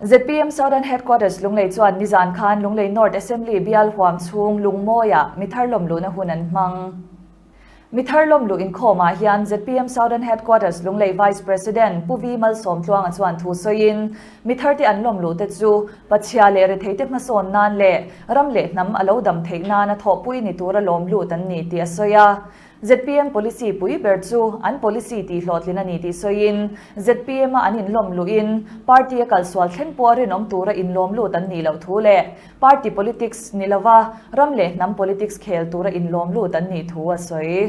Zpm Southern Headquarters Lunglei chuan nizan khan Lunglei North Assembly bial huam chhung Lungmawiah mithar lawmluhna hun an hmang. Mithar lawmluh inkhawmah hian zpm Southern Headquarters Lunglei Vice President Pu Vi Malsawmtluanga chuan thu sawiin, mitharte an lawmluh te chu Pachhia leh retheite hmasawn nan leh ram leh hnam a lo dam theih nana thawhpui ni tura lawmlut an ni tih a sawi a. Zpm policy pui ber chu an policy tih hlawhtlin a ni tih sawiin, zpm a an inlawm luhin party a kalsual thleng pawh a rinawm tura inlawm lut an nih loh thu leh party politics ni lova ram leh hnam politics khel tura inlawm lut an nih thu a sawi.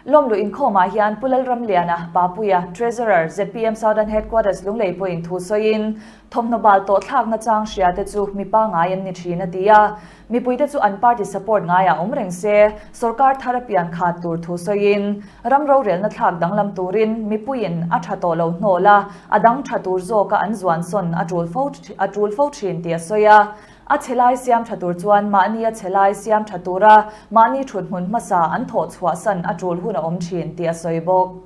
Lawmluh inkhawmah hian Pu Lalramliana, Papuia, Treasurer, zpm Southern Headquarters Lunglei pawhin thu sawiin, thawmhnaw bal tawh thlakna chang hria te chu mi pangngai an ni thin a ti a. Mipuite chu an party support ngaiah awm reng se, sorkar thar a pian khat tur thu sawiin, ram rorelna thlak danglam turin mipuiin a tha tawh lo hnawl a, a dang tha tur zawka an zuan sawn a tul fo a tul fo thin tih a sawi a. A chhe lai siam tha tur chuan mahni a chhe lai siam tha tura mahni thut hmun hmasa an thawh chhuah san a tul hun a awm thin tih a sawi bawk.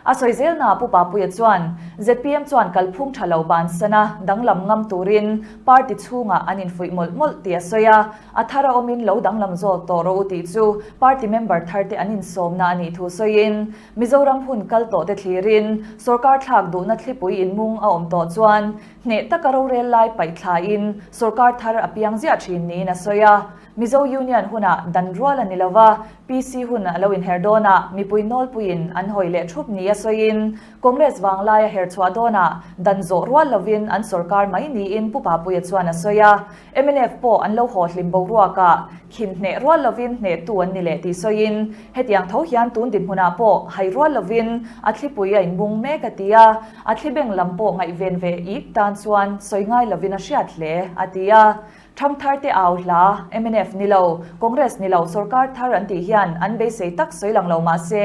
A sawi zelna Pu Papuia chuan zpm chuan kalphung tha lo bansan a danglam ngam turin party chhungah an infuih mawlh mawlh tih a sawi a, a thar a awmin lo danglam zawk tawh rawh u tih chu party member tharte an insawmna a nih thu sawiin Mizoram hun kal tawh te thlirin sorkar thlak duhna thlipui inmung a awm tawh chuan hneh taka rorel lai paih thlain sorkar thar a piang ziah thin niin a sawi a. Mizo Union hunah dan rual a ni lo va, PC hun a lo inher dawnah mipui nawlpuiin an hawi leh thup nia sawiin, Congress vanglaia her chhuah dawnah dan zawh rual lovin an sorkar mai niin Pu Papuia chuan a sawi a. Mnf pawh an lo haw hlim boruakah khin hneh rual lovin hnehtu an ni leh tih sawiin, hetiang tho hian tun dinhmunah pawh hai rual lovin a thlipui a inbung mek a ti a, a thlibeng lam pawh ngaihven ve ik tan chuan sawi ngai lovin a hriat hle a ti a. Thangthar te au hla, mnf ni lo, Congress ni lo sorkar thar an tih hian an beisei tak sawi lang lo mah se,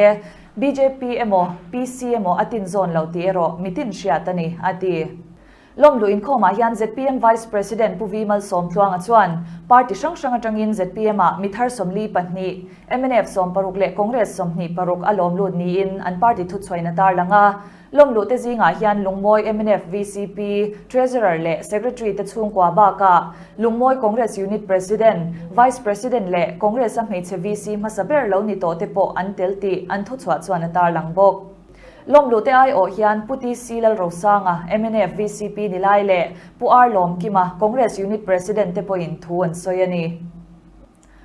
bjp emaw PC emaw a tin zawn lo tih erawh mitin hriat a ni, a ti. Lawmluh inkhawmah hian zpm Vice President Pu Vi Malsawmtluanga chuan party hrang hrang atangin zpm ah mithar 42, mnf 60 leh Congress 26 a lawmlut niin an party thuchhuain a tarlang a. Lawmluh te zingah hian Lungmawi mnf vcp, Treasurer leh Secretary te chhungkua bakah Lungmawi Congress Unit President, Vice President leh Congress a hmeichhe VC hmasa ber lo ni tawh te pawh an tel tih an thuchhuah chuan a tarlang bawk. Lawmluh te aiawh hian Pu TC Lalrosanga, mnf vcp ni lai leh Pu R Lawmkima, Congress Unit President te pawhin thu an sawi a ni.